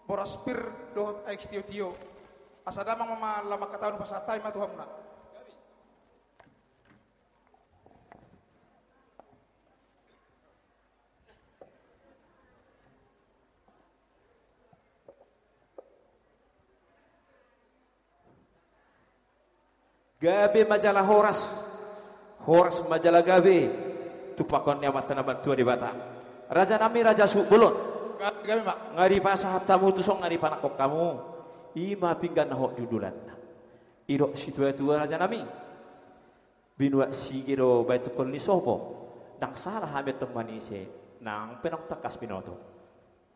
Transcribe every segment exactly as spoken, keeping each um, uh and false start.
Boras pir dohot aek sitio-tio. Asa damang ma, lam angka taon, pasahat hami ma tu hamuna. Gabe ma jala horas, horas ma jala gabe, tumpahon ni Amanta na martua Debata. Raja nami, Raja Suhut Bolon. Ga-, gabe ma. Nga dipasahat hamu tu son, nga dipanangkok hamu, i ma pinggan na hot jumolna. Didok situa-tua, raja nami, binuat sige do baen tungkol ni sopo. Ndang sala hami antong manise, nang pe naung tangkas binoto.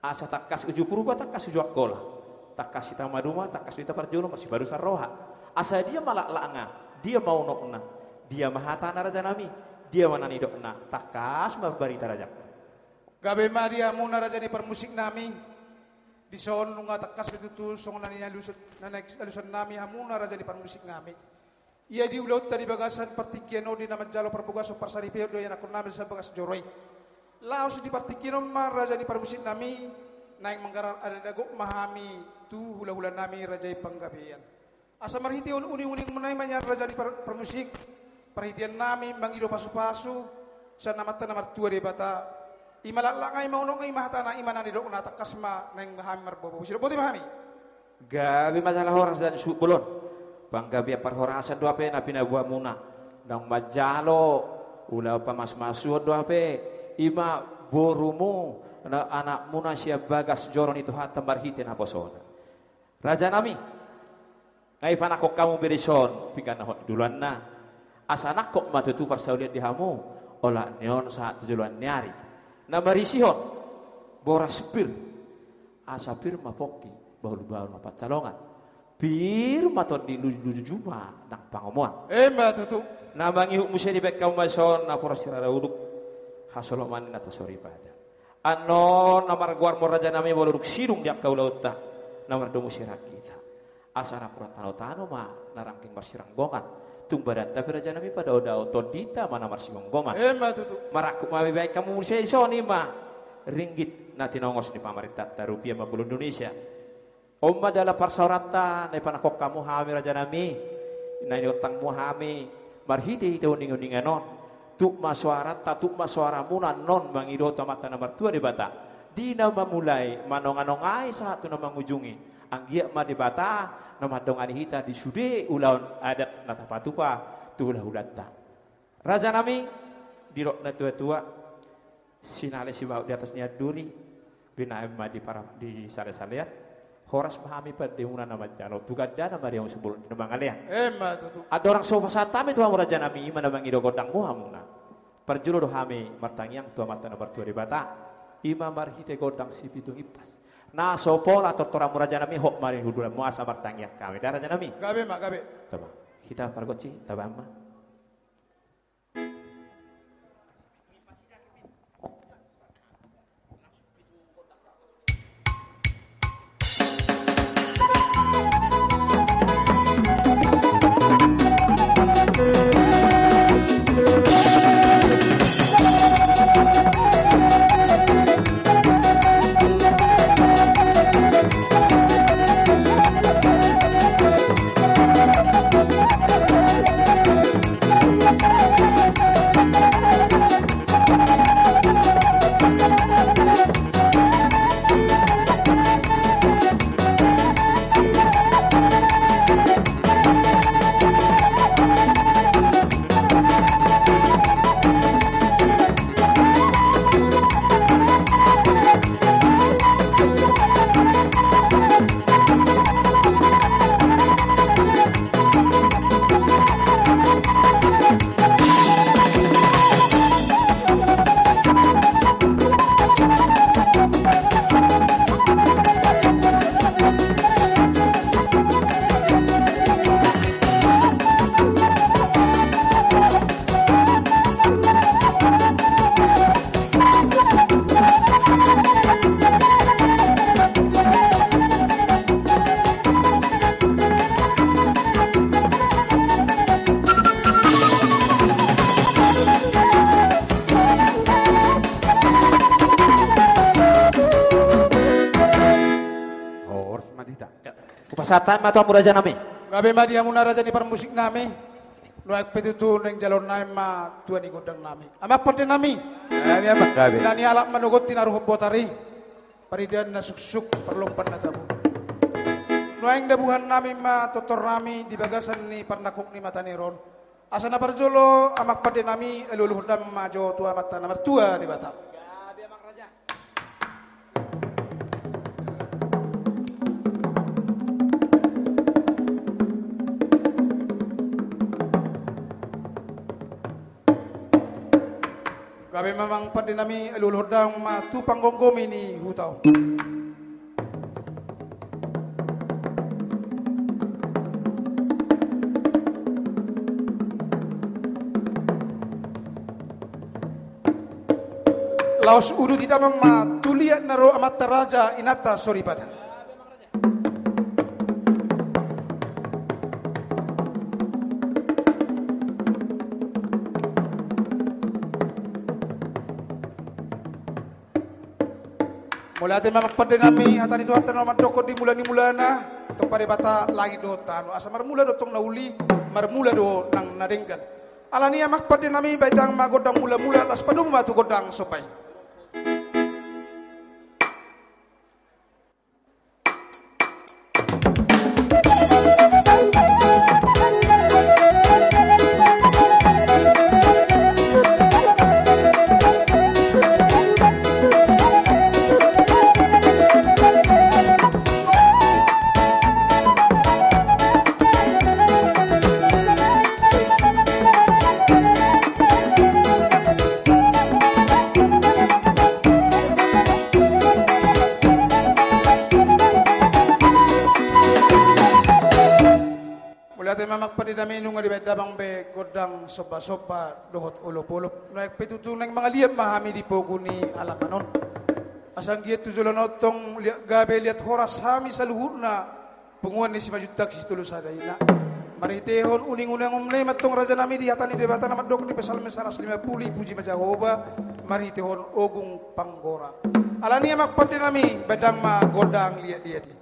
Asa tangkas uju Purba, tangkas uju Angkola, tangkas hita maduma, tangkas hita parjolo marsipadusan roha. Asa dia ma laklakna, dia ma unokna, dia ma hatana, raja nami, dia ma na nidokna, tangkas ma barita, raja. Gabe ma di hamuna, raja ni parmusik nami. Dison nunga tangkas be tutu songon na nialusan, na nialusan nami hamuna, raja ni parmusik nami. Ia di ulaonta di bagasan partingkian on, di na manjalo parbagason parsaripeon do ianakhon nami sian bagas joro i. Laos di partingkian on ma, raja ni parmusik nami, naeng manggarar adat na gok ma hami tu hula-hula nami, raja i Panggabean. Asa marhite on uning-uning muna i ma nian, raja ni par-, parmusik, parhitean nami mangido pasu-pasu sian Amanta na martua Debata. I ma laklakna, i ma unokna, i ma hatana, i ma na nidokna, tangkas ma naeng hami marboaboa. Sidok boti ma hami. Gabe ma jala horas, Raja Suhut Bolon. Panggabean parhorasan do hape na pinaboa muna. Naung manjalo ulaon pamasumasuon do hape, i ma borumu, na anakmuna sian bagas joro ni Tuhanta marhite naposona. Raja nami, nga dipanangkok hamu be dison pinggan na hot jumolna. Asa nangkok ma tutu parsaulian di hamu, olat ni on sahat tu joloan ni ari. Na marisihon boras pir, asa pir ma pongki, bahul-bahul ma pansalongan. Pir ma tondi, luju-luju ma nang pangomoan. Emma tutu. Na mangihut muse dibaen hamu ma dison napuran sirara uduk, hasoloman ni na tasoripada. Annon na margoarmu, raja nami, molo dung sidung di angka ulaonta na mardomu sirang hita, asa napuran tano-tano ma na rangking marsiranggongan. Tung badanta pe, raja nami, padao-dao, tondinta ma na marsigomgoman. Emma tutu. Marangkup ma be dibaen hamu muse dison, i ma ringgit na tinongos ni pamarentanta, rupia ma boru Indonesia. On ma dalan parsaoranta na dipanangkok hamu hami, raja nami, na niontangmu hami marhite-hite uning-uningan on. Tuk ma soaranta, tuk ma soaramuna annon mangido tu Amanta na martua Debata, di na mamulai, manonga-nongai sahat tu na mangujungi. Anggiat ma Debata na mandongani hita di sude ulaon adat na tapatupa tu hula-hulanta. Raja nami, didok na tua-tua, sinale sibaot di atas ni anduri, binahen ma di para-, di sale-salean. Horas ma hami pandemuna na manjalo, tu gandana ma di hamu sibolon di na mangalean. Emma tutu. Andorang so pasahat hami tu hamu, raja nami, i ma na mangido gondangmu hamuna, parjolo do hami martangiang tu Amanta na martua Debata, i ma marhite gondang sipitu ngimpas. Na so pola tortoranmu, raja nami, hot ma di hundulanmu, asa martangiang hami da, raja nami. Gabe ma, gabe. Tama. Hita pargonsi, tama ma. Madita. Ya. Hupasahat hami ma tu hamu raja nami. Gabe ma di hamuna raja ni parmusik nami. Nuaeng pe tutu naeng jaloon nami ma tua ni gondang nami. Amang pande nami. Gabe, amang, gabe. Na nialap manogot tinaruhon botari. Paridian na suksuk, parlompan na tabo. Nuaeng dabuhan nami ma tortor nami di bagasan ni parnangkok ni mata ni ari on. Asa na parjolo amang pande nami, alualuhon damang ma jo tu Amanta na martua Debata. Gabe, amang raja. Gabe ma amang pande nami, alualuhon damang ma tu panggomgomi ni huta on. Laos udut hita ma tu liat na ro amanta raja inanta soripada. Mauliate ma amang pande nami, hata ni Tuhanta na mandokkon di mula ni mulana, tong pa Debata langit dohot tano. Asa marmula do tong na uli, marmula do nang na denggan. Alani i amang pande nami, baen damang ma gondang mulamula, laos padomu ma tu gondang somba i. Mauliate ma amang pande nami, nunga dibaen damang be gondang somba-somba dohot olop-olop. Nuaeng pe tutu naeng mangaliat ma hami di pogu ni alaman on. Asa anggiat tu joloan on tong liat gabe liat horas hami saluhutna, punguan ni Simanjuntak Sitolu Sada Ina. Marhitehon uninguninganmuna i ma tong raja nami, di hata ni Debata na mandok di Psalmen saratus lima pulu, puji ma Jahowa marhitehon ogung panggora. Alani i amang pande nami, baen damang ma gondang liat-liat i.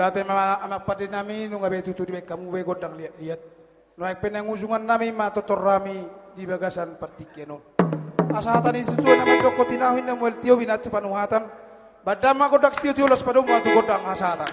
Ate ma amang pande nami, nunga be tutu dibaen hamu be gondang liat-liat. Nuaeng pe nang ujungan nami ma tortor nami di bagasan partingkian on. Asa hata ni situatua na mandok tinahu inna mual tio binatu panuhatan. Baen damang gondang sitio-tio laos padomu ma tu gondang hasahatan.